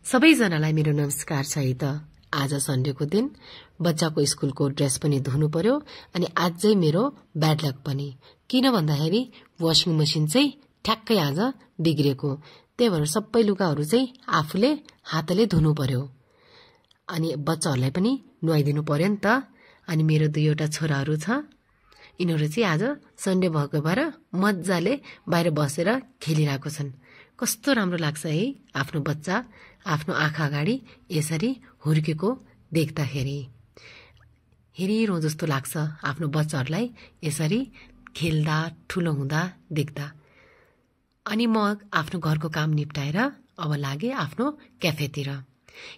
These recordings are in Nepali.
सबैजनालाई मेरो नमस्कार छ है त। आज सन्डेको दिन बच्चाको स्कुलको ड्रेस पनि धुनु पर्यो अनि आज चाहिँ मेरो ब्याड लक पनि। किन भन्दाखेरि वाशिङ मशिन चाहिँ ठ्याक्कै आज बिग्रेको, त्यही भएर सबै लुगाहरू चाहिँ आफूले हातले धुनु पर्यो अनि बच्चाहरूलाई पनि नुहाइदिनु पर्यो नि त। अनि मेरो दुईवटा छोराहरू छ, यिनीहरू चाहिँ आज सन्डे भएको भएर मजाले बाहिर बसेर खेलिरहेको छन्। कस्तो राम्रो लाग्छ है आफ्नो बच्चा आफ्नो आँखा अगाडि यसरी हुर्केको देख्दाखेरि। हेरिरहँ जस्तो लाग्छ आफ्नो बच्चाहरूलाई यसरी खेल्दा ठुलो हुँदा देख्दा। अनि म आफ्नो घरको काम निप्टाएर अब लागे आफ्नो क्याफेतिर।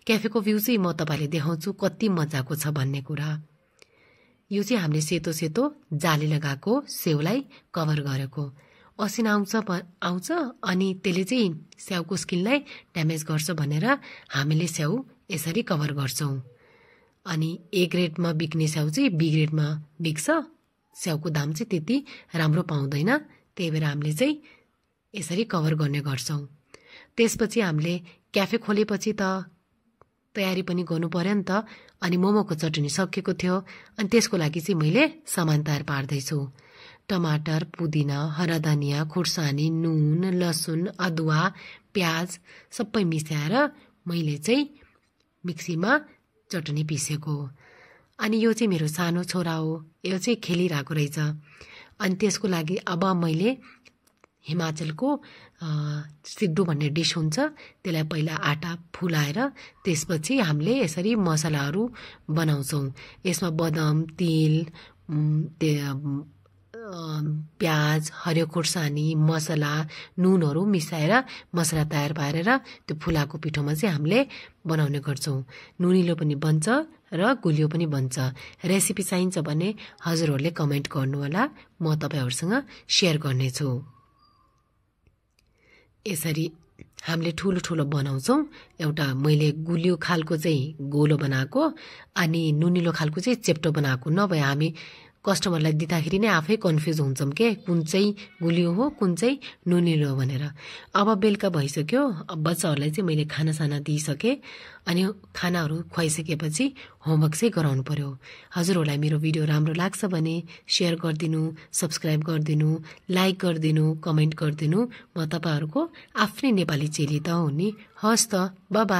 क्याफेको भ्यू चाहिँ म तपाईलाई देखाउँछु कति मजाको छ भन्ने कुरा। यो चाहिँ हामीले सेतो सेतो जाली लगाएको स्याउलाई कभर गरेको। असिना आउँछ अनि त्यसले चाहिँ स्याउको स्किनलाई ड्यामेज गर्छ भनेर हामीले स्याउ यसरी कभर गर्छौं। अनि ए ग्रेडमा बिक्ने स्याउ चाहिँ बी ग्रेडमा बिक्छ। स्याउको दाम चाहिँ त्यति राम्रो पाउँदैन, त्यही भएर हामीले चाहिँ यसरी कभर गर्ने गर्छौं। त्यसपछि हामीले क्याफे खोलेपछि त तयारी पनि गर्नु पर्यो नि त। अनि मोमोको चटनी सकिएको थियो अनि त्यसको लागि चाहिँ मैले सामान तयार पार्दैछु। टमाटर, पुदिना, हरा धनिया, खुर्सानी, नुन, लसुन, अदुवा, प्याज सबै मिसाएर मैले चाहिँ मिक्सीमा चटनी पिसेको। अनि यो चाहिँ मेरो सानो छोरा हो, यो चाहिँ खेलिरहेको रहेछ। अनि त्यसको लागि अब मैले हिमाचलको सिड्डु भन्ने डिस हुन्छ, त्यसलाई पहिला आटा फुलाएर त्यसपछि हामीले यसरी मसलाहरू बनाउँछौं। यसमा बदाम, तिल, प्याज, हरियो खुर्सानी, मसला, नुनहरू मिसाएर मसला तयार पारेर त्यो फुलाको पिठोमा चाहिँ हामीले बनाउने गर्छौं। नुनिलो पनि बन्छ र गुलियो पनि बन्छ। रेसिपी चाहिन्छ भने हजुरहरूले कमेन्ट गर्नुहोला, म तपाईहरुसँग शेयर गर्नेछु। यसरी हामीले ठुलो ठुलो बनाउँछौं। एउटा मैले गुलियो खालको चाहिँ गोलो बनाएको अनि नुनिलो खालको चाहिँ चेप्टो बनाएको। नभए हामी कस्टमरलाई दिँदाखेरि नै आफै कन्फ्युज हुन्छौं के कुन चाहिँ गुलियो हो कुन चाहिँ नुनिलो हो भनेर। अब बेलुका भइसक्यो, बच्चाहरूलाई चाहिँ मैले खानासाना दिइसके अनि खानाहरू खुवाइसकेपछि होमवर्क चाहिँ गराउनु पर्यो। हजुरहरूलाई मेरो भिडियो राम्रो लाग्छ भने शेयर गरिदिनु, सब्स्क्राइब गरिदिनु, लाइक गरिदिनु, कमेन्ट गरिदिनु। म तपाईहरुको आफ्नै नेपाली चेली त हो नि। हस् त, बाइ बाइ।